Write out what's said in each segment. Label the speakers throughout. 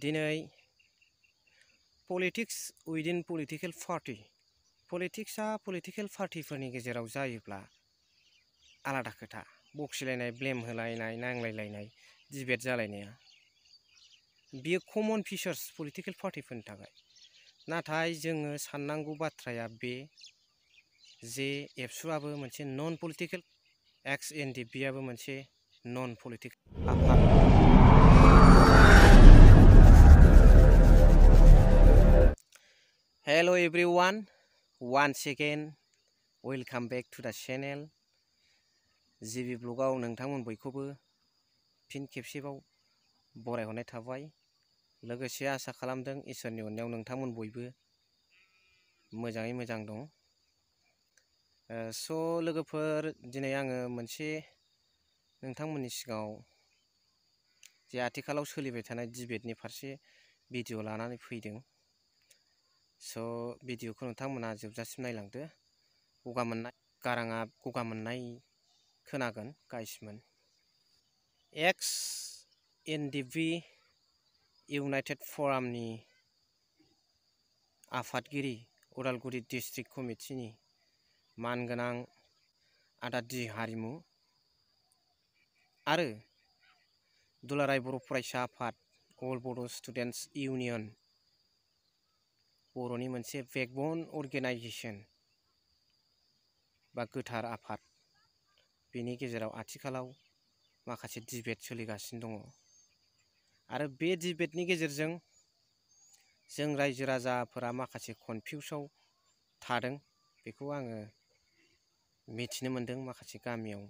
Speaker 1: दिनै politics within political party पलिटिक्सआ political पार्टीफोरनि गेजेराव जायोब्ला आलादा खोथा बखिलायनाय ब्लेम होलायनाय नांलायलायनाय डिबेट जालायनाया बियो कमन फिचार्स पलिटिकेल पार्टीफोरनि थाखाय नाथाय जोङो साननांगौ बाथ्राया बे जे एबसुआबो मोनसे नन पलिटिकेल एक्स एनडिपिआबो मोनसे नन पलिटिकेल आफाद। Hello everyone, once again welcome back to the channel जिबि ब्लगाव नोंथांमोन बयखौबो फिन खेबसेबाव बरायहरनाय थाबाय। लोगोसे आसा खालामदों इसोरनि अननायाव नोंथांमोन बयबो मोजाङै मोजां दं। स' लोगोफोर दिनै आङो मोनसे नोंथांमोननि सिगाङाव जे आथिखालाव सोलिबाय थानाय डिबेटनि फारसे भिडिअ लानानै फैदों। स' भिडिअखौ नोंथांमोना जोबजासिम नायलांदो। गगा मोननाय गाराङा गगा मोननाय खोनागोन गाइसमोन। एक्स एनडिपि इउनाइटेड फरामनि आफादगिरि उदालगुरि डिस्ट्रिक्ट कमिटिनि मानगोनां आदा दि हारिमु आरो दुलाराय बर' फरायसा आफाद अल बड' स्टुडेन्टस इउनियन बर'नि मोनसे बेकबन अर्गेनाइजेसन बा गोथार आफाद बेनि गेजेराव आथिखालाव माखासे डिबेट सोलिगासिनो दङ आरो बे डिबेटनि गेजेरजों जों रायजो राजाफोरा माखासे कनफिउसाव थादों बेखौ आङो मिथिनो मोन्दों। माखासे गामियाव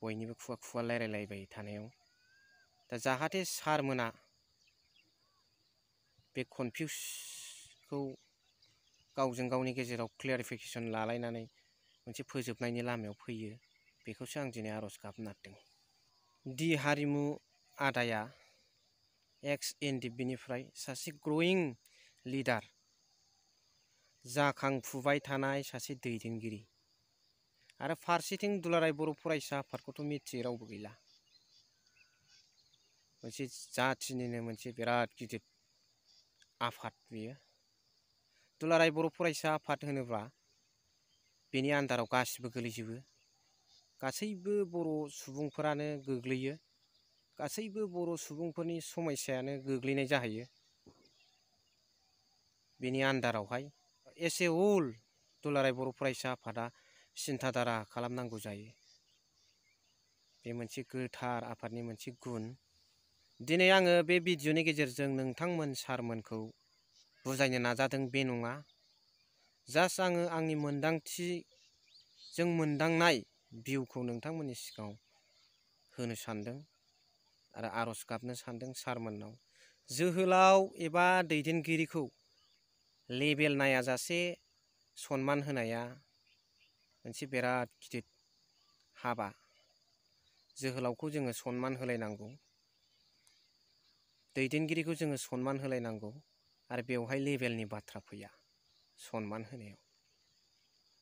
Speaker 1: बयनिबो खुगा खुगा रायलायलायबाय थानायाव दा जाहाथे सारमोना बे कनफिउसखौ गावजों गावनि गेजेराव क्लियारिफिकेसन लालायनानै मोनसे फोजोबनायनि लामायाव फैयो बेखौसो आं दिनै आर'ज गाबनारदों। दि हारिमु आदाया एक्स एनडिपिनिफ्राय सासे ग्रयिं लिडार जाखांफुबाय थानाय सासे दैदेनगिरि आरो फारसेथिं दुलाराय बर' फरायसा आफादखौथ' मिथियै रावबो गैला। मोनसे जाथिनिनो मोनसे बिराद गिदिर आफाद बेयो। दुलाराय बर' फरायसा आफाद होनोब्ला बेनि आन्दाराव गासिबो गोलैजोबो। गासैबो बर' सुबुंफोरानो गोग्लैयो। गासैबो बर' सुबुंफोरनि समस्यायानो गोग्लैनाय जाहैयो बेनि आन्दारावहाय। एस ए होल दुलाराय बर' फरायसा आफादा सिन्थाधारा खालामनांगौ जायो। बे मोनसे गोथार आफादनि मोनसे गुन। दिनै आङो बे भिडिअनि गेजेरजों नोंथांमोन सारमोनखौ बुजायनो नाजादों बे नङा। जास्ट आङो आंनि मोनदांथिजों मोनदांनाय भिउखौ नोंथांमोननि सिगाङाव होनो सानदों आरो आर'ज गाबनो सानदों सारमोननाव। जोहोलाव एबा दैदेनगिरिखौ लेबेल नायाजासे सनमान होनाया मोनसे बिराद गिदिर हाबा। जोहोलावखौ जोङो सनमान होलायनांगौ, दैदेनगिरिखौ जोङो सनमान होलायनांगौ आरो बेवहाय लेबेलनि बाथ्रा फैया सनमान होनायाव।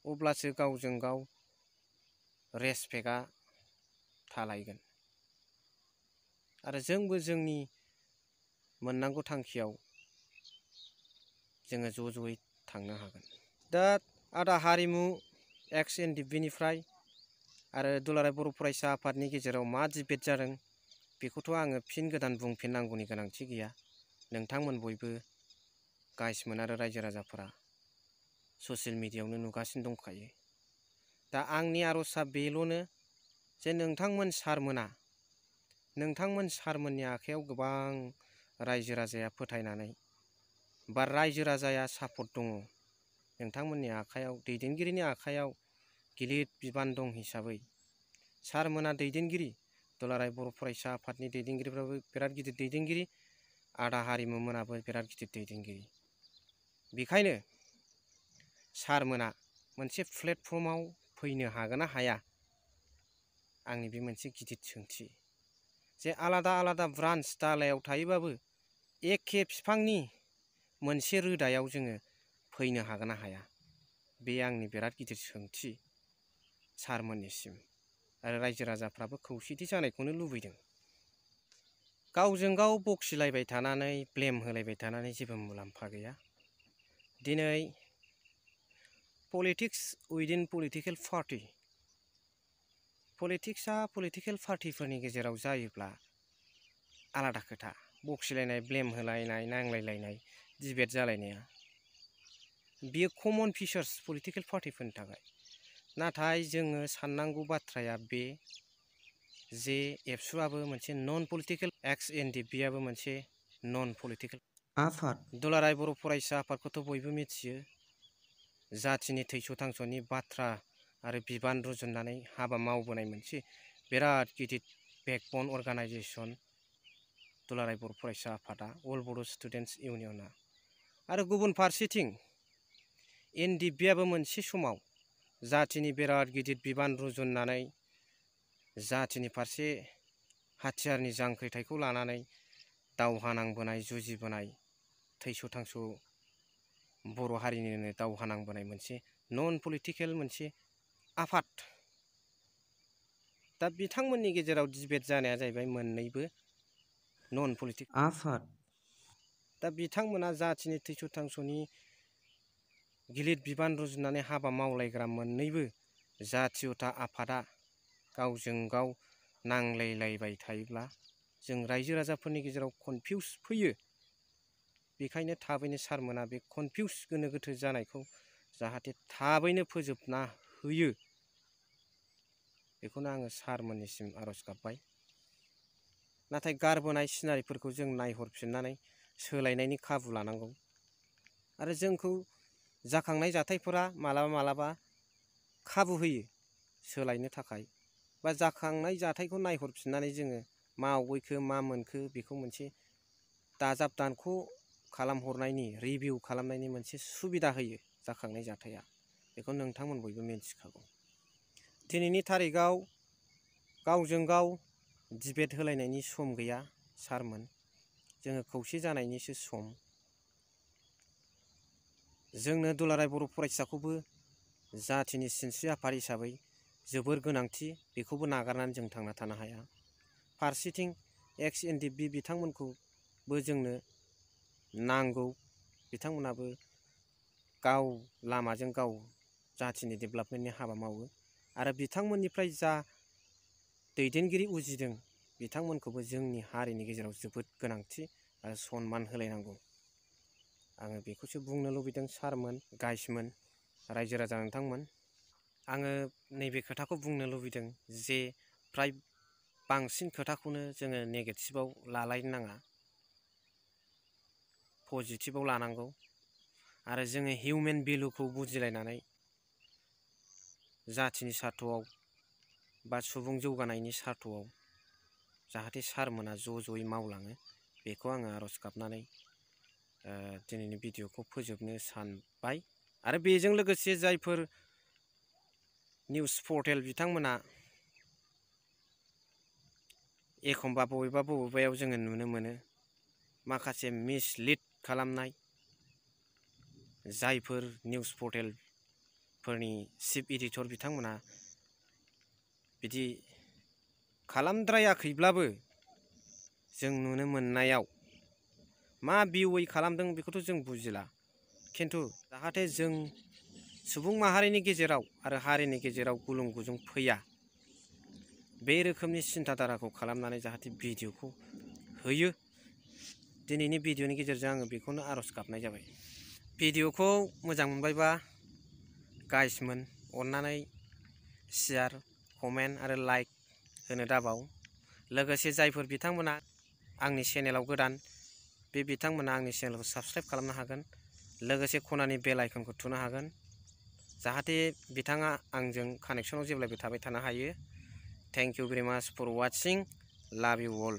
Speaker 1: अब्लासो गावजों गाव रेसपेक्टआ थालायगोन आरो जोंबो जोंनि मोननांगौ थांखियाव जोङो ज' ज'यै थांनो हागोन। दा आदा हारिमु एक्स एनडिपिनिफ्राय आरो दुलाराय बर' फरायसा आफादनि गेजेराव मा डिबेट जादों बेखौथ' आङो फिन गोदान बुंफिननांगौनि गोनांथि गैया। नोंथांमोन बयबो गाइसमोन आरो रायजो राजाफोरा ससियेल मिडियायावनो नुगासिनो दंखायो। दा आंनि आर'जआ बेल'नो जे नोंथांमोन सारमोननि आखायाव गोबां रायजो राजाया फोथायनानै बा रायजो राजाया सापर्ट दङ। नोंथांमोननि आखायाव दैदेनगिरिनि आखायाव गिलिर बिबान दं हिसाबै सारमोना दैदेनगिरि, दुलाराय बर' फरायसा आफादनि दैदेनगिरिफ्राबो बिराद गिदिर दैदेनगिरि, आदा हारिमु मोनाबो बिराद गिदिर दैदेनगिरि। बेखायनो सारमोना मोनसे प्लेटफर्माव फैनो हागोन ना हाया आंनि बे मोनसे गिदिर सोंथि। जे आलादा आलादा ब्रान्स दालायाव थायोबाबो एखे बिफांनि मोनसे रोदायाव जोङो फैनो हागोन ना हाया बे आंनि बिराद गिदिर सोंथि सारमोननिसिम। आरो रायजो राजाफ्राबो खौसेथि जानायखौनो लुबैदों। गावजों गाव बखिलायबाय थानानै ब्लेम होलायबाय थानानै जेबो मुलाम्फा गैया। दिनै पलिटिक्स उइदिन पलिटिकेल पार्टि, पलिटिक्सआ पलिटिकेल पार्टिफोरनि गेजेराव जायोब्ला आलादा खोथा। बखिलायनाय, ब्लेम होलायनाय, नांलायलायनाय, डिबेट जालायनाया बियो कमन फिचार्स पलिटिकेल पार्टिफोरनि थाखाय। नाथाय जोङो साननांगौ बाथ्राया बे जे एबसुआबो मोनसे नन पलिटिकेल, XNDPआबो मोनसे नन पलिटिकेल आफाद। दुलाराय बर' फरायसा आफादखौथ' बयबो मिथियो। जाथिनि थैस' थांस'नि बाथ्रा आरो बिबान रुजुननानै हाबा मावबोनाय मोनसे बिराद गिदिर बेकबन अर्गानाइजेसन दुलाराय बर' फरायसा आफादा, अल बड' स्टुडेन्टस इउनियना। आरो गुबुन फारसेथिं NDPआबो मोनसे समाव जाथिनि बिराद गिदिर बिबान रुजुननानै जाथिनि फारसे हाथियारनि जांख्रिथायखौ लानानै दावहा नांबोनाय, जुजिबोनाय, थैस' थांस' बर' हारिनिनो दावहा नांबोनाय मोनसे नन पलिटिकेल मोनसे आफाद। दा बिथांमोननि गेजेराव डिबेट जानाया जाहैबाय मोननैबो नन पलिटिकेल आफाद। दा बिथांमोना जाथिनि थैस' थांस'नि गिलिर बिबान रुजुननानै हाबा मावलायग्रा मोननैबो जाथियथा आफादा गावजों गाव नांलायलायबाय थायोब्ला जों रायजो राजाफोरनि गेजेराव कनफिउस फैयो। बेखायनो थाबैनो सारमोना बे कनफिउस गोनो गोथो जानायखौ जाहाथे थाबैनो फोजोबना होयो, बेखौनो आङो सारमोननिसिम आर'ज गाबबाय। नाथाय गारबोनाय सिनारिफोरखौ जों नायहरफिननानै सोलायनायनि खाबु लानांगौ। आरो जोंखौ जाखांनाय जाथायफोरा मालाबा मालाबा खाबु होयो सोलायनो थाखाय, बा जाखांनाय जाथायखौ नायहरफिननानै जोङो मा आवगयखो मा मोनखो बेखौ मोनसे दाजाब दानख' खालामहरनायनि, रिभिउ खालामनायनि मोनसे सुबिदा होयो जाखांनाय जाथाया। बेखौ नोंथांमोन बयबो मिन्थिखागौ। दिनैनि थारिखआव गावजों गाव डिबेट होलायनायनि सम गैया सारमोन। जोङो खौसे जानायनिसो सम। जोंनो दुलाराय बर' फरायसाखौबो जाथिनि सिनस्रि आफाद हिसाबै जोबोर गोनांथि, बेखौबो नागारनानै जों थांना थानो हाया। फारसेथिं XNDP बिथांमोनखौबो जोंनो नांगौ। बिथांमोनाबो गाव लामाजों गाव जाथिनि डेभेलपमेन्टनि हाबा मावो। आरो बिथांमोननिफ्राय जा दैदेनगिरि उजिदों बिथांमोनखौबो जोंनि हारिनि गेजेराव जोबोद गोनांथि आरो सनमान होलायनांगौ। आङो बेखौसो बुंनो लुबैदों सारमोन, गाइसमोन, रायजो राजा नोंथांमोन। आङो नैबे खोथाखौ बुंनो लुबैदों जे फ्राय बांसिन खोथाखौनो जोङो नेगेटिभआव लालायनो नाङा, पजिटिभआव लानांगौ। आरो जोङो हिउमेन भेलुखौ बुजिलायनानै जाथिनि सार्थआव बा सुबुं जौगानायनि सार्थआव जाहाथे सारमोना ज' ज'यै मावलाङो, बेखौ आङो आर'ज गाबनानै दिनैनि भिडिअखौ फोजोबनो सानबाय। आरो बेजों लोगोसे जायफोर निउस पर्टेल बिथांमोना एखमबा बबेबायाव जोङो नुनो मोनो माखासे मिसलिड खालामनाय, जायफोर निउस पर्टेलफोरनि चिफ एडिटर बिथांमोना बिदि खालामद्रायाखैब्लाबो जों नुनो मोननायाव मा भिउयै खालामदों बेखौथ' जों बुजिला। खिन्थु जाहाथे जों सुबुं माहारिनि गेजेराव आरो हारिनि गेजेराव गुलुं गुजुं फैया, बे रोखोमनि सिन्थाधाराखौ खालामनानै जाहाथे भिडिअखौ होयो। दिनैनि भिडिअनि गेजेरजों आङो बेखौनो आर'ज गाबनाय जाबाय। भिडिअखौ मोजां मोनबायबा गाइसमोन अन्नानै शेयार, कमेन्ट आरो लाइक होनो दाबाव। लोगोसे जायफोर बिथांमोना आंनि चेनेलाव गोदान, बे बिथांमोना आंनि चेनेलखौ साबस्क्राइब खालामनो हागोन। लोगोसे खनानि बेल आइकनखौ थुनो हागोन, जाहाथे बिथाङा आंजों कानेक्सनाव जेब्लायबो थाबाय थानो हायो। थेंक इउ भेरि माच फर वाचिं। लाभ इउ अल।